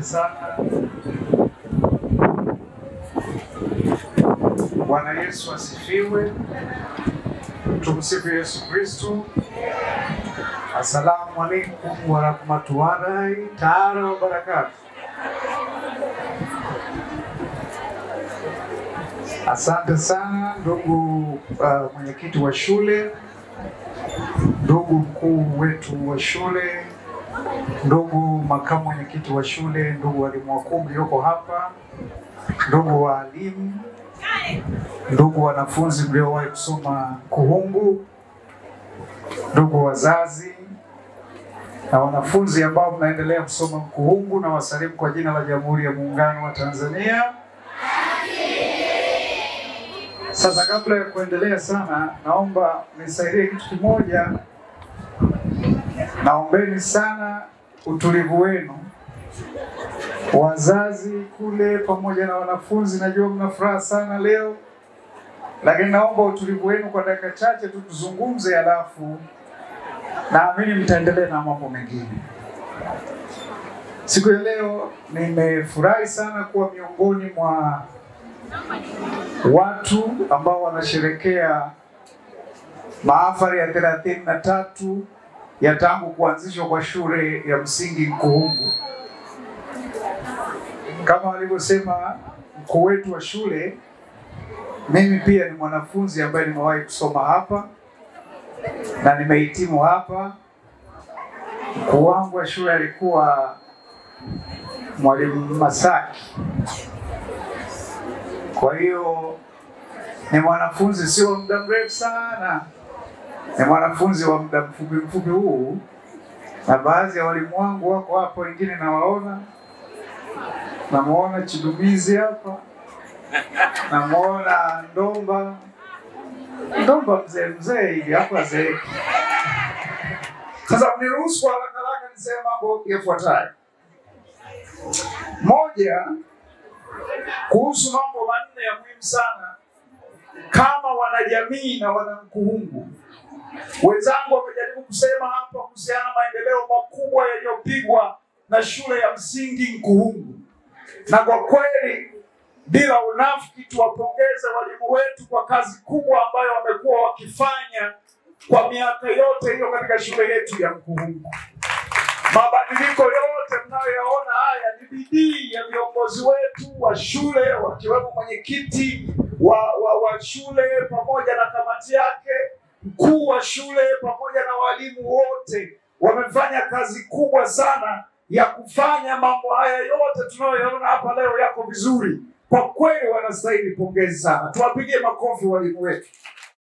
sana. Bwana Yesu asifiwe. Tumsifu Yesu Kristo. Assalamu alaikum warahmatullahi taala wabarakatuh. Asante sana ndugu mwenyekiti wa shule, ndugu mkuu wetu wa shule, ndugu makamu mwenyekiti wa shule, ndugu walimu wakuu mlioko hapa, ndugu walimu, ndugu wanafunzi mliowahi kusoma Nkuhungu, ndugu wazazi na wanafunzi ambao mnaendelea kusoma Nkuhungu, na wasalimu kwa jina la Jamhuri ya Muungano wa Tanzania. Sasa kabla ya kuendelea sana, naomba nisaidie kitu kimoja. Naombeni sana utulivu wenu, wazazi kule pamoja na wanafunzi. Najua mna furaha sana leo, lakini naomba utulivu wenu kwa dakika chache tu tuzungumze, alafu naamini mtaendelea na mambo mengine. Siku ya leo nimefurahi sana kuwa miongoni mwa watu ambao wanasherehekea mahafali ya 33 ya tangu kuanzishwa kwa shule ya msingi Nkuhungu. Kama walivyosema mkuu wetu wa shule, mimi pia ni mwanafunzi ambaye nimewahi kusoma hapa na nimehitimu hapa. Mkuu wangu wa shule alikuwa Mwalimu Masaki. Kwa hiyo ni mwanafunzi sio muda mrefu sana, ni mwanafunzi wa muda mfupi huu, na baadhi ya walimu wangu wako hapo, wengine nawaona. Namuona Chidumizi hapa, namuona Ndomba. Ndomba mzee hivi hapa zeeki. Sasa mniruhusu kwa haraka haraka niseme mambo yafuatayo. Moja, kuhusu mambo manne ya muhimu sana kama wanajamii na wanankuhungu. Wenzangu wamejaribu kusema hapa kuhusiana na maendeleo makubwa yaliyopigwa na shule ya msingi Nkuhungu. Na kwa kweli bila unafiki tuwapongeze walimu wetu kwa kazi kubwa ambayo wamekuwa wakifanya kwa miaka yote hiyo katika shule yetu ya Nkuhungu. Mabadiliko yote mnayoyaona haya ni bidii ya viongozi wetu wa shule, wakiwemo mwenyekiti wa shule pamoja na kamati yake, mkuu wa shule pamoja na walimu wote. Wamefanya kazi kubwa sana ya kufanya mambo haya yote tunayoyaona hapa leo yako vizuri. Kwa kweli wanastahili pongezi sana. Tuwapigie makofi walimu wetu.